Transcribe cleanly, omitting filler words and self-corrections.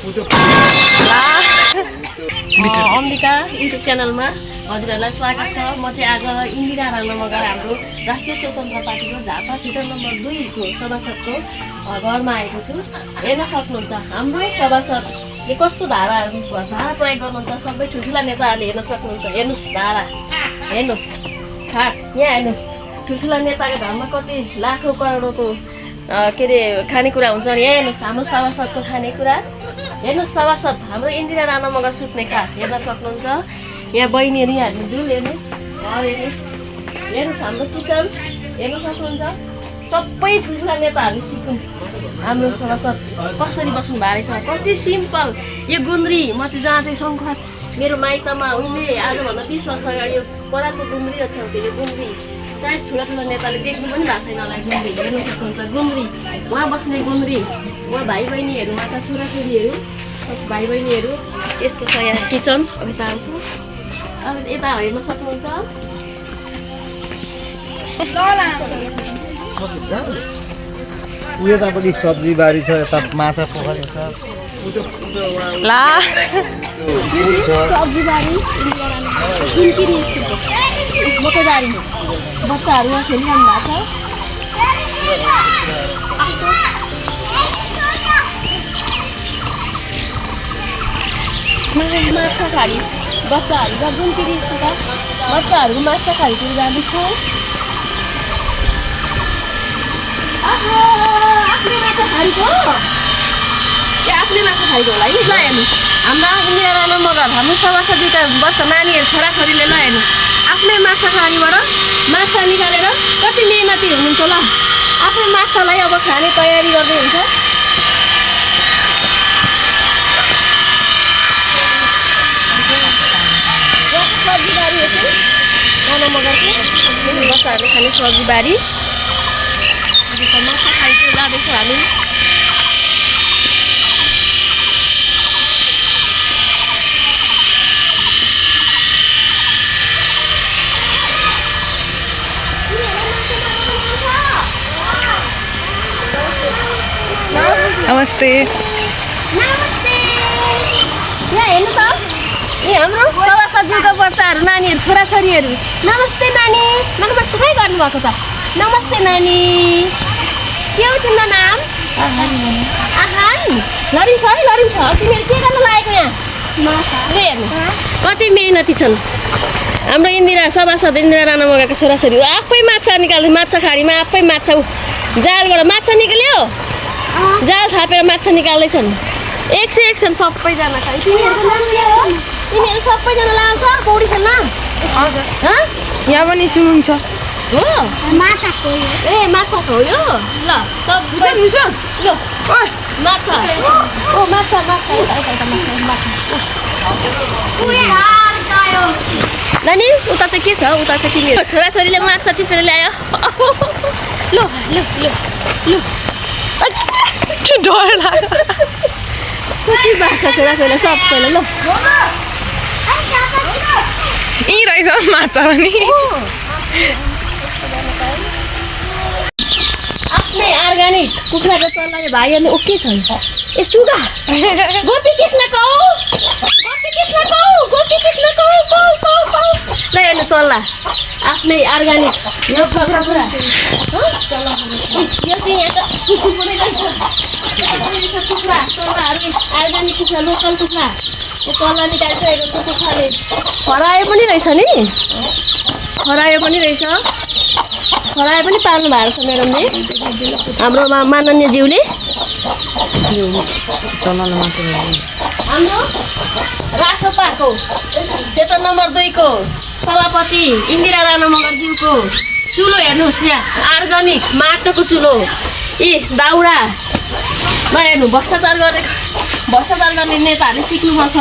Ambika YouTube च्यानलमा हजुरहरूलाई स्वागत छ। म चाहिँ आज इन्दिरा राणा मगर हाम्रो राष्ट्रिय स्वतन्त्र पार्टीको झापा क्षेत्र नम्बर 2 को सभासदको घरमा आएको छु। हेर्न सक्नुहुन्छ हाम्रो सभासदले कस्तो धारा प्रयोग गर्नुहुन्छ। सबै ठुल्ठुला नेताहरूले हेर्न सक्नुहुन्छ। हेर्नुहोस् धारा, हेर्नुहोस् खाट, यहाँ हेर्नुहोस् ठुल्ठुला नेताको घरमा कति लाखौँ करोडको के अरे खानेकुरा हुन्छ। यहाँ हेर्नुहोस् हाम्रो सभासदको खानेकुरा। हेर्नुहोस् सभासद हाम्रो इन्दिरा राणा मगर सुत्ने खाट हेर्न सक्नुहुन्छ। यहाँ बहिनीहरू यहाँ हेर्नु हेर्नुहोस् घर हेर्नुहोस्, हेर्नुहोस् हाम्रो किचन हेर्न सक्नुहुन्छ। सबै ठुल्ठुला नेताहरूले सिकुन् हाम्रो सभासद कसरी बस्नु भएको रहेछ, कति सिम्पल। यो गुन्द्री म चाहिँ जहाँ चाहिँ सङ्खुवास मेरो माइतमा उनले आजभन्दा 20 वर्ष अगाडि यो परालको गुन्द्री ओछ्याउँथ्यो। यो गुन्द्री सायद ठुला ठुला नेताले देख्नु पनि भएको छैन होला। गुन्द्री हेर्न सक्नुहुन्छ, गुन्द्री उहाँ बस्ने गुन्द्री, उहाँ भाइ बहिनीहरू माता छोराछोरीहरू भाइ बहिनीहरू यस्तो छ। यहाँ किचन अब यता आउँछु, अब यता हेर्न सक्नुहुन्छ। उतापट्टि सब्जी बारी छ, यता माछा पोखरी छ, सब्जी बारी मकैबारी बच्चाहरू यहाँ खेलिरहनु भएको छ। माछा खाडी बच्चाहरू जुनकिरी बच्चाहरूको माछा खाडीतिर जाँदैछु। आफ्नै माछा खाडीको आफ्नै माछा खाडीको होला है। ल हेर्नु हाम्रा इन्दिरा राणा मगर हाम्रो सभासदका बच्चा नानीहरू छोराछोरीले ल हेर्नु आफ्नै माछा खाडीबाट माछा निकालेर कति मेहनती हुनुहुन्छ। ल आफ्नै माछालाई अब खाने तयारी गर्दै हुन्छ। सब्जी बारी हो चाहिँ राणा मगरको बच्चाहरूले खाने सब्जी बारी। माछा खाइतिर जाँदैछौँ हामी। नमस्ते। नमस्ते। यहाँ हेर्नु त ए हाम्रो सभासदको बच्चाहरू नानीहरू छोराछोरीहरू। नमस्ते नानी, नमस्ते खै गर्नुभएको त। नमस्ते नानी, के हो तिम्रो नाम? आहान। लडिन्छ है, लडिन्छ। तिमीहरू के गर्न लागेको यहाँ? हेर्नु कति मेहनती छन् हाम्रो इन्दिरा सभासद इन्दिरा राणा मगरका छोराछोरी। आफै माछा निकाल्दै माछा खाडीमा आफै माछा जालबाट माछा निकाल्यो, जाल थापेर माछा निकाल्दैछन्। 101 छन् सबैजना खालि। तिमीहरूको नाम के हो? तिमीहरू सबैजना लाउँछ पौडी खेल्न? यहाँ पनि स्विमिङ छ हो। माछा खोयो ए माछा खोयो। ल सबै ल माछा ओ माछा माछा नानी उता चाहिँ के छ? उता चाहिँ तिमीहरू छोराछोरीले माछा टिपेर ल्यायो। ल ल ल ल डर लाग्यो। कति बाँच्छ छोराछोरीलाई सबैलाई। ल यहीँ रहेछ माछा पनि। आफ्नै अर्ग्यानिक कुखुराको चल्लाले भाइहरूले ओके छन्। ए सुगा गोपी कृष्ण कौ, गोपी कृष्ण कौ, गोपी कृष्ण कौ कौ कौ कौ। ल हेर्नु चल्ला आफ्नै अर्ग्यानिक यो कुखुरा पुरा यो चाहिँ यहाँ त कुकुर पनि रहेछ। कुखुरा चल्लाहरू अर्ग्यानिक कुखुरा लोकल कुखुरा यो चल्ला निकालिसकेको छ कुखुराले। खरायो पनि रहेछ नि, खरायो पनि रहेछ। खरायो पनि पाल्नु भएको छ म्याडमले हाम्रो माननीय ज्यूले। हाम्रो रासोपाको क्षेत्र नम्बर 2 को सभापति इन्दिरा राणा मगरज्यूको चुलो हेर्नुहोस्। यहाँ अर्ग्यानिक माटोको चुलो। ए दाउरा ल हेर्नु भ्रष्टाचार गर्ने नेताहरूले सिक्नुपर्छ।